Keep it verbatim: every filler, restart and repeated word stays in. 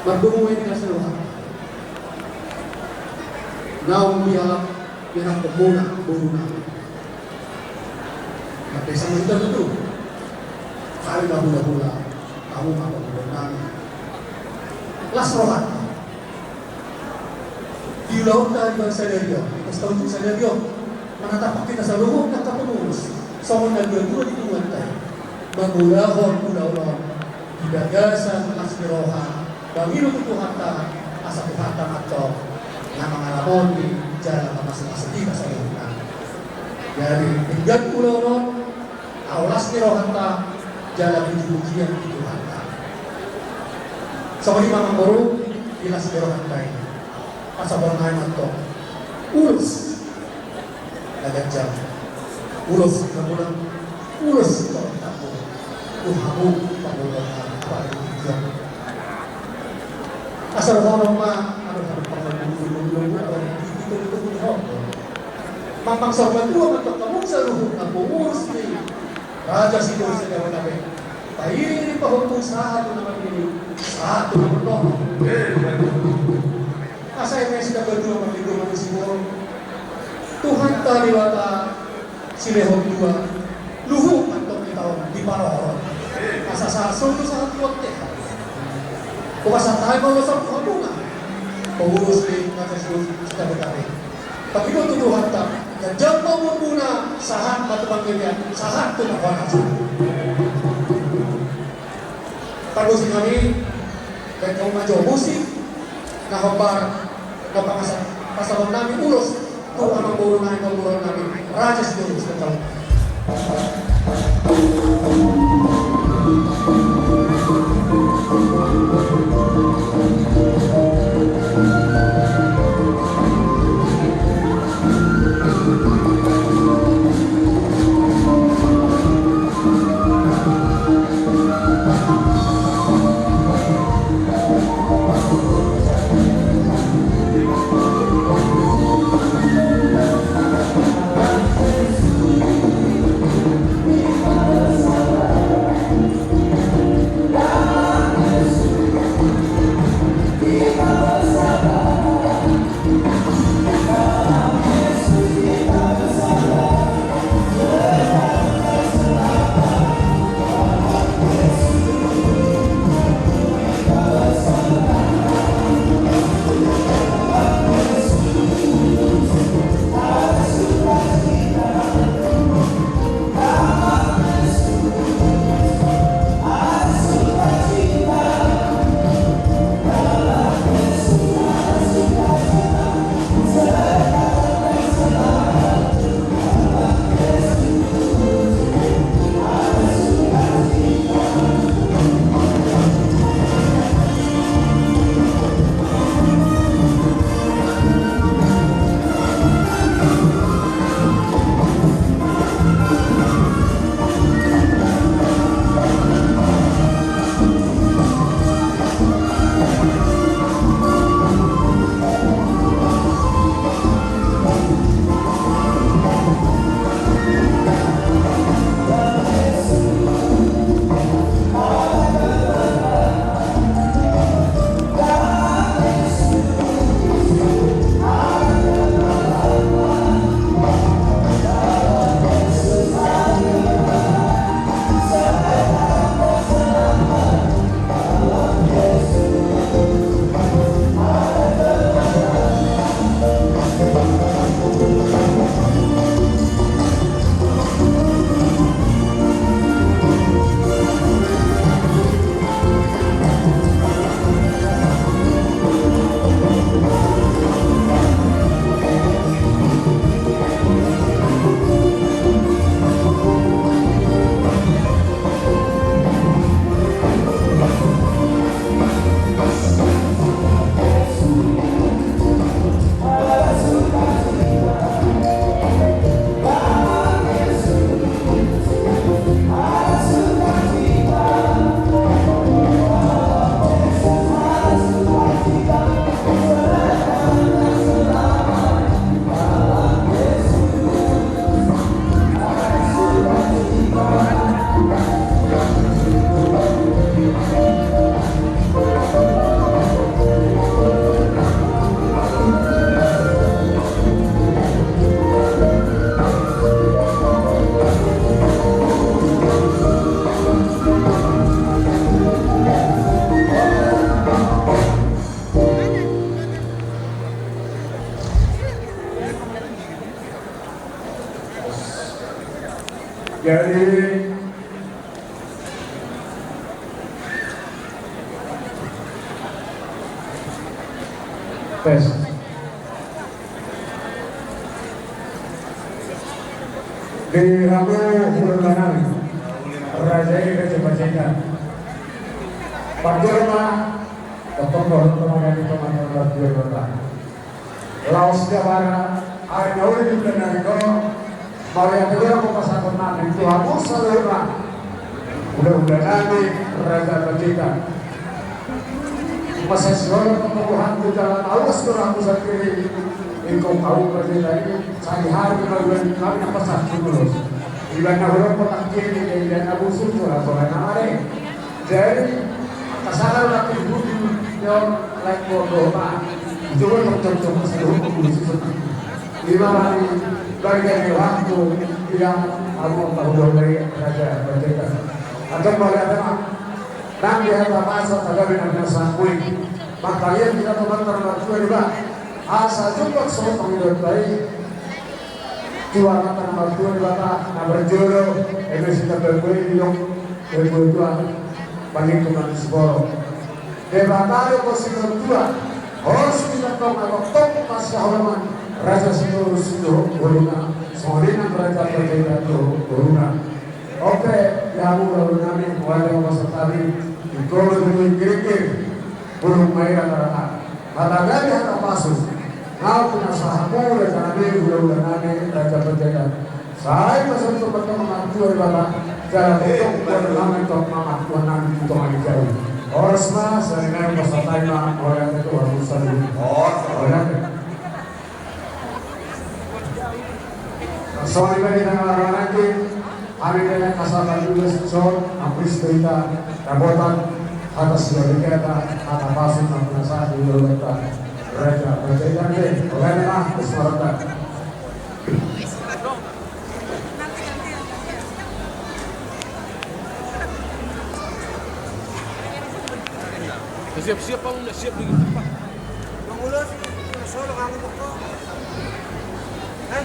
Mardomu ma i di las ni roha. Naung dialap, dialap pemuna, pemuna. Mate sama kita tutu. Kami ma hula-hula, kamu ma pemuna nami. Las roha. Di ulaonta di bangsa Dario, di bangsa Dario. Manatap hita saluhut angka pengurus, songon na dua-dua di Tuhanta i. Mangulahon ulaon on di bagasan las ni roha, mangido tu Tuhanta, asa Tuhanta ma antong na mangaramoti jala mamasu-masu hita saluhutna. Jadi, denggan ulaon on, ahu las ni rohanta, jala puji-pujian di Tuhanta. Songon i ma amangboru, di las ni rohanta i. Asa borngin ma antong. Ulos. Na ganjang. Ulos, na pulang. Ulos, na pulang. Tu hamu, pangulahon, apa yang dijual. Asa roha ma, anu, anu, pangulahon, pangulahon, pangulahon, pangulahon. Mangulahon sahat ma antong hamu saluhutna pengurus ni Raja Sitorus Jabodetabek. Pairing pahompu sahat tu na marnini, sahat tu na marnono. Asa eme sida berdua marlinggoman di siborok. Tuhanta Debata silehon dua. Luhut ma antong hita on diparorot. Asa sahat solu sahat tu bontean. Hupasahat hami ma ulos on tu hamuna pengurus ni Raja Sitorus Jabodetabek. Tapi do tu Tuhanta, ganjang ma umurmuna, sahat ma tu panggabean, sahat tu parhorasan. Parmusik nami, baen hamu ma jo musik na hombar, na pangasa-, pasahaton nami ulos tu amangboru nami, amangboru nami, Raja Sitorus Jabodetabek. Jadi, tes. Di hamu hulahula nami, raja i, raja Panjaitan. Panjaitan ma, tongtong dohot tonga nami, tonga nami, tonga nami. Laos di abara ari na uli di bulan nami do, mauliate do hupasahat nami tu hamu saluhutna hulahula nami, raja Panjaitan. Masa sihola pembuhan tu jalan aus tu ramu sendiri. Ingkon hamu Panjaitan i, sehari-hari mauliate nami na pasahat tu hamu. Iba na hurang kota kiri, iba na busur tu ramu na are. Jadi, angka sahar laki buku, yo, lain bodo, Pak. Itu kan cocok-cocok, seluruh buku, susah. Lima hari, bagi dari waktu, dia, kamu tahu dong dari raja, pendeta. Atau balik ada, Pak. Nang di hata masa, tagabi nang nasa kui. Makanya kita teman-teman tua di, Pak. Asa jumpa soal panggilan baik. Tua mata na martua di bata, na berjodoh, eme sita beboi di dong, beboi tua, paling cuma di seporo. Debata do ko sita tua, hos kita tong atau tong pas kaholoman, raja situ situ boruna, songon i nang raja berkaitan tu boruna. Oke, ya mu lalu nami, wajah masa tadi, di kolo di kiri-kiri, burung maira tarata. Mata gari hata pasu. Nau pinasahat mula jana be hula-hula nami raja Panjaitan. Sai masuk tu pertama mantua di bata. Jalan itu kuat nami tok mama kuat nami di tonga di jauh. Horas ma, sari nami pasatai ma, orang itu harus sadu. Orang. Songon i ma di tangah larangan i, hami hata pasahat tu son, ampris tu hita, dapotan, hata sian hita, hata pasu, hata pinasahat di hula-hula nami, raja, raja i nami, oke ma, husmarta. Siap-siap, Pak, udah siap begitu, Pak. Bang Ulos, Ulos Solo, kamu pokok. Eh?